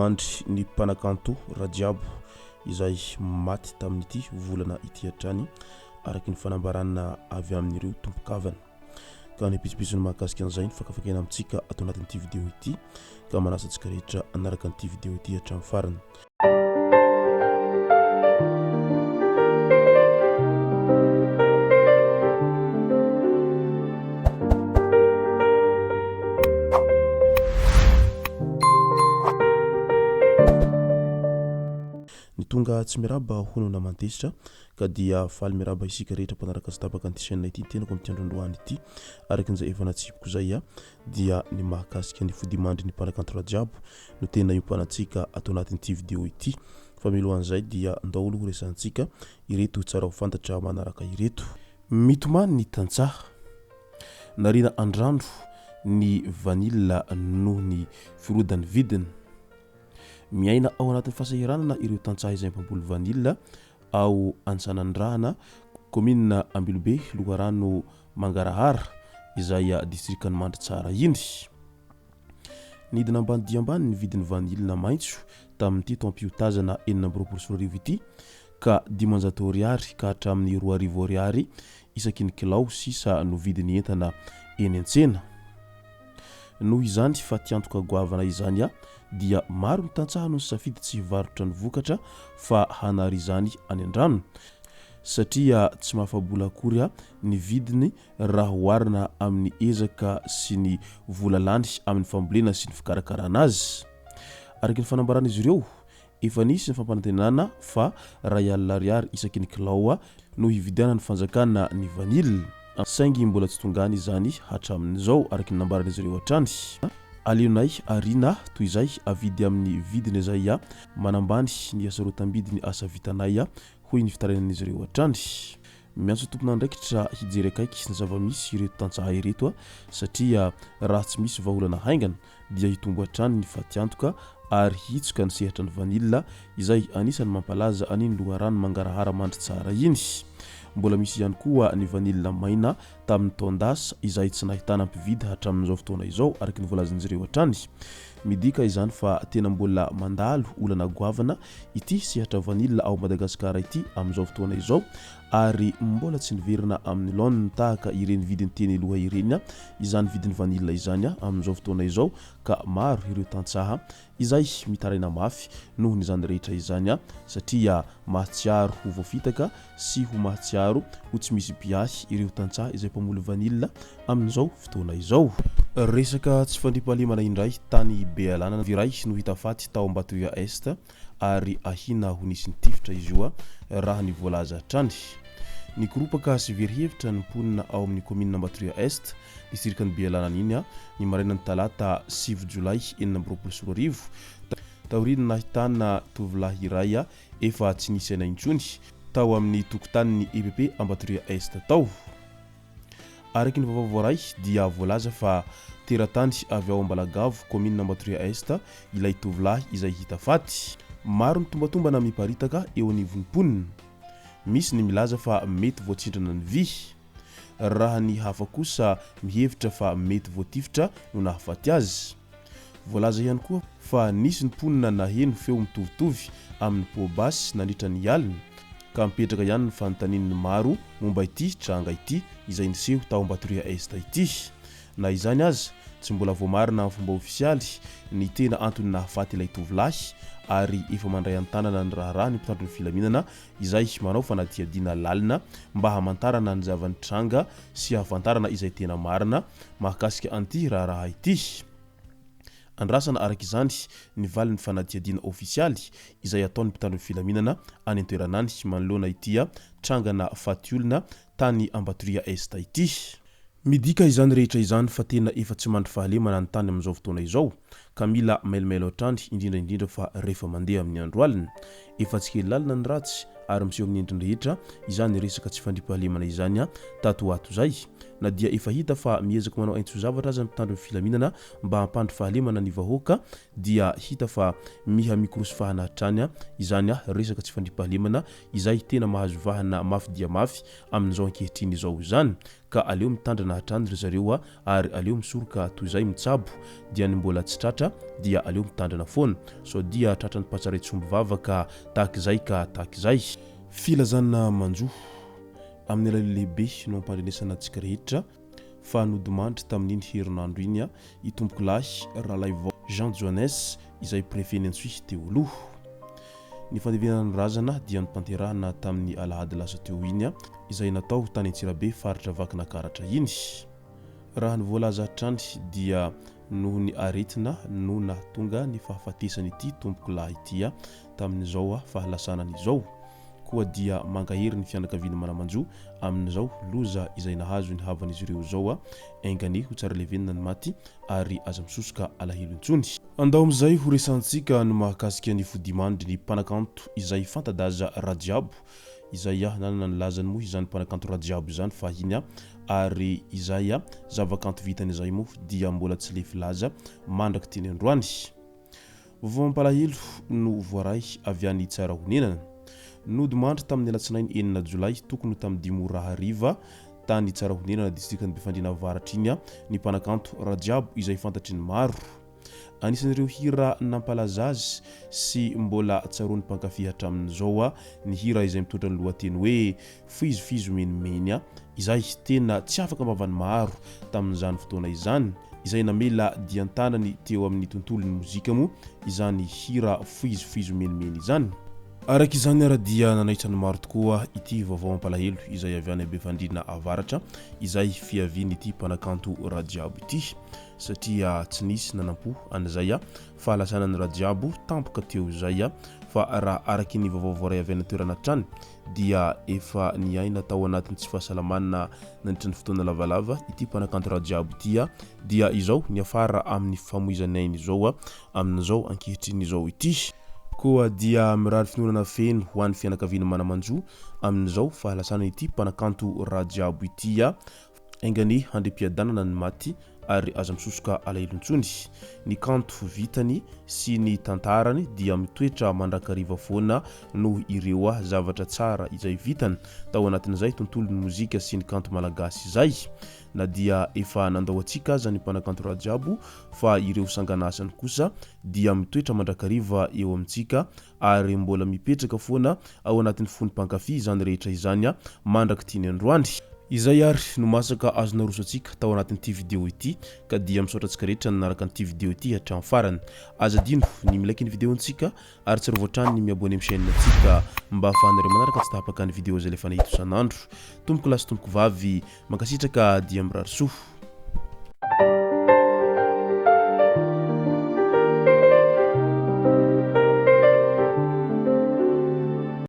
Nodimandry ny mpanakanto Rajabo izay maty tamin'ity volana ity hatrany araka ny fanambarana avy amin'ireo tompon-kavana. Ka ny pitsopitsony mahakasika an'izay no fakafakaina amintsika ato anatin'ity video ity ka manasa antsika rehetra hanaraka an'ity video ity hatramin'ny farany. Ny tonga tsy miarahaba hono naman-tezitra ka dia faly miarahaba isika rehetra mpanaraka tsy tapaka an'ity chaîne ity ny tenako amin'ity andro androany ity. Araka izay efa natsipiko izay dia ny mahakasika ny fodimandry ny mpanakanto Rajabo no tena iompanantsika ato anatin'ity video ity. Fa milohan'izay dia ndao aloha horesahantsika ireto tsara ho fantatra manaraka ireto. Mitomany ny tantsaha. Nariana an-drano ny vanila noho ny firodan'ny vidiny. Miaina ao anatin'ny fahasahiranana ireo tantsaha izay mpamboly vanila ao Antsanandrahana, kaominina Ambilobe, loharano Mangarahara, izay distrikan'i Mandritsara iny. Nidina ambany dia ambany ny vidin'ny vanila maitso tamin'ity taom-piotazana 2026 ity ka 500 ariary ka hatramin'ny 2000 ariary isaky ny kilao sisa no vidin'ny entana eny an-tsena. Noho izany fatiantoka goavana izany dia maro ny tantsaha no nisafidy tsy hivarotra ny vokatra fa hanary izany any an-drano satria tsy mahafa-bola akory ny vidiny raha oharina amin'ny ezaka sy ny vola lany amin'ny fambolena sy ny fikarakarana azy. Araka ny fanambaran'izy ireo, efa nisy ny fampanantenana fa 1000 ariary isaky ny kilao no hividianan'ny fanjakana ny vanila, saingy mbola tsy tonga any izany hatramin'izao, araka ny nambaran'izy ireo hatrany. Aleonay ariana toy izay avidy amin'ny vidiny izay manambany ny hasarotam-bidin'ny asa vitanay, hoy ny fitarainan'izy ireo hatrany. Miantso tompon'andraikitra hijery akaiky ny zava-misy ireto tantsaha ireto satria raha tsy misy vahaolana haingana dia hitombo hatrany ny fatiantoka ary hihitsoka ny sehatra ny vanila izay anisan'ny mampalaza an'iny loharano mangarahara Mandritsara iny. Mbola misy ihany koa ny vanila maina tamin'ny taon-dasa izay tsy nahitana mpividy hatramin'izao fotoana izao araka ny voalazan'izy ireo hatrany. Midika izany fa tena mbola mandalo olana goavana ity sehatra vanila ao Madagasikara ity amin'izao fotoana izao ary mbola tsy niverina amin'ny laoniny tahaka ireny vidiny teny aloha ireny izany vidin'ny vanila izany amin'izao fotoana izao ka maro ireo tantsaha izay mitaraina mafy noho ny izany rehetra izany satria mahatsiaro ho voafitaka sy ho mahatsiaro ho tsy misy mpiahy ireo tantsaha izay mpamoly vanila amin'izao fotoana izao. Resaka tsy fandriampahalemana indray tany Bealanana iray no hita faty tao Ambatoria Est ary ahiana ho nisy nitifitra izy io raha ny voalaza hatrany. Nikoropaka sy very hevitra ny mponina ao amin'ny kaominina Ambatoria Est, distrikan'i Bealanana iny ny marainan'ny talata 9 jolay 2026 taorian'ny nahitana tovolahy iray efa tsy nisy aina intsony tao amin'ny tokotanin'ny EPP Ambatoria Est tao. Araka ny vaovao voaray dia voalaza fa teratany avy ao Ambalagavo, kaominina Ambatoria Est ilay tovolahy izay hita faty. Maro ny tombatombana miparitaka eo anivon'ny mponina. Misy ny milaza fa mety voatsindrana ny vy. Raha ny hafa kosa mihevitra fa mety voatifitra no nahafaty azy. Voalaza ihany koa fa nisy ny mponina naheno feo mitovitovy amin'ny poa-basy nandritra ny alina, ka mipetraka ihany ny fanontanian'ny maro momba ity tranga ity izay niseho tao Ambatoria Est ity. Na izany aza, tsy mbola voamarina amin'ny fomba ofisialy ny tena antony nahafaty ilay tovolahy ary efa mandray an-tanana ny raharaha ny mpitandro ny filaminana izay manao fanadihadiana lalina mba hamantarana ny zava-nitranga sy hahafantarana izay tena marina mahakasika an'ity raharaha ity. Andrasana araka izany ny valin'ny fanadihadiana ofisialy izay ataon'ny mpitandro ny filaminana any an-toerana any manoloana ity trangana faty olona tany Ambatoria Est ity. Midika izany rehetra izany fa tena efa tsy mandry fahalemana ny tany amin'izao fotoana izao ka mila mailomailo hatrany indrindra indrindra fa rehefa mandeha amin'ny andro alina. Efa tsy kely lalina ny ratsy ary miseho amin'ny endriny rehetra izany resaka tsy fandriampahalemana izany tato ho ato izay. Na dia efa hita fa miezaka manao aintso-zavatra aza ny mpitandro ny filaminana mba hampandry fahalemana ny vahoaka dia hita fa miha mikorosy fahana hatrany izany resaka tsy fandriampahalemana izay tena mahazo vahana mafy dia mafy amin'izao ankehitriny izao izany. Ka aleo mitandrana hatrany ry zareo a ary aleo misoroka toy izay mitsabo dia ny mbola tsy tratra dia aleo mitandrana foana sao dia tratran'ny mpatsaray tsy omby vava ka tahak'izay ka tahak'izay. Filazana manjo amin'ny alahelo lehibe no ampandrenesana antsika rehetra fa nodimandry tamin'iny herinandro iny i Tompokolahy Ralaivao Jean Johannes izay Préfet-n'i Antsohihy teo aloha. Ny fandevenana ny razana dia notanterahina tamin'ny alahady lasa teo iny izay natao tany Antsirabe faritra Vakinakaratra iny. Raha ny voalaza hatrany dia noho ny aretina no nahatonga ny fahafatesan'ity tompokolahy ity tamin'izao fahalasanany izao. Koa dia mankahery ny fianakavian'ny mana-manjo amin'izao loza izay nahazo ny havan'izy ireo izao. Enga anie ho tsara levenina ny maty ary aza misosoka alahelo intsony. Andao amin'izay ho resahantsika ny mahakasika ny fodimandry ny mpanakanto izay fanta-daza Rajiabo izay nanana ny lazany moa izany mpanakanto Rajiabo izany fahiny ary izay zavakanto vitany izay moa dia mbola tsy lefy laza mandrak'ity ny androany. Vaovao mampalahelo no voaray avy any Tsarahonenana. Nodimandry tamin'ny alatsinainy enina jolay tokony ho tamin'ny dimy ora hariva tany Tsarahonenana distrikan'i Befandriana Avaratra iny ny mpanakanto Rajiabo izay fantatry ny maro. Anisan'ireo hira nampalaza azy sy mbola tsaroan'ny mpankafy hatramin'izao ny hira izay mitondra ny lohateny hoe Fizo fizo menimeny izay tena tsy afaka am-bavan'ny maro tamin'izany fotoana izany, izay namela dian-tanany teo amin'ny tontolon'ny mozika moa izany hira Fizo fizo menimeny izany. Araka izany ary dia nanaitra ny maro tokoa ity vaovao mampalahelo izay avy any Befandriana Avaratra izay fiavian'ity mpanakanto Rajiabo ity satria tsy nisy nanampo an'izay fahalasanan'i Rajiabo tampoka teo izay fa raha araky ny vaovao voaray avy any an-toerana hatrany dia efa niaina tao anatin'ny tsy fahasalamana nandritra ny fotoana lavalava ity mpanakanto Rajiabo ity dia izao niafara amin'ny famoizany ainy izao amin'izao ankehitriny izao ity. Koa dia mirary finoanana feno ho an'ny fianakaviana mana-manjo amin'izao fahalasana ity mpanakanto Rajiabo ity. Enga anie handriam-piadanana ny maty ary aza misosoka alahelo intsony. Ny kanto vitany sy ny tantarany dia mitoetra mandrakariva foana noho ireo zavatra tsara izay vitany tao anatin'izay tontolon'ny mozika sy ny kanto malagasy izay. Na dia efa nandao antsika aza ny mpanakanto Rajabo fa ireo sangan'asany kosa dia mitoetra mandrakariva eo amintsika ary mbola mipetraka foana ao anatin'ny fon'ny mpankafy izany rehetra izany mandrak'ity ny androany. Izay ary no masaka azo naroso antsika tao anatin'ity video ity ka dia misaotra antsika rehetra nanaraka an'ity video ity hatramin'ny farany. Aza adino ny mi-like ny video ntsika ary tsarovy hatrany ny mi-abonner amin'ny chaîne ntsika mba ahafahanareo manaraka tsy tapaka ny video izay alefanay eto isan'andro. Tompoko lahy sy tompoko vavy, mankasitraka dia mirary soa.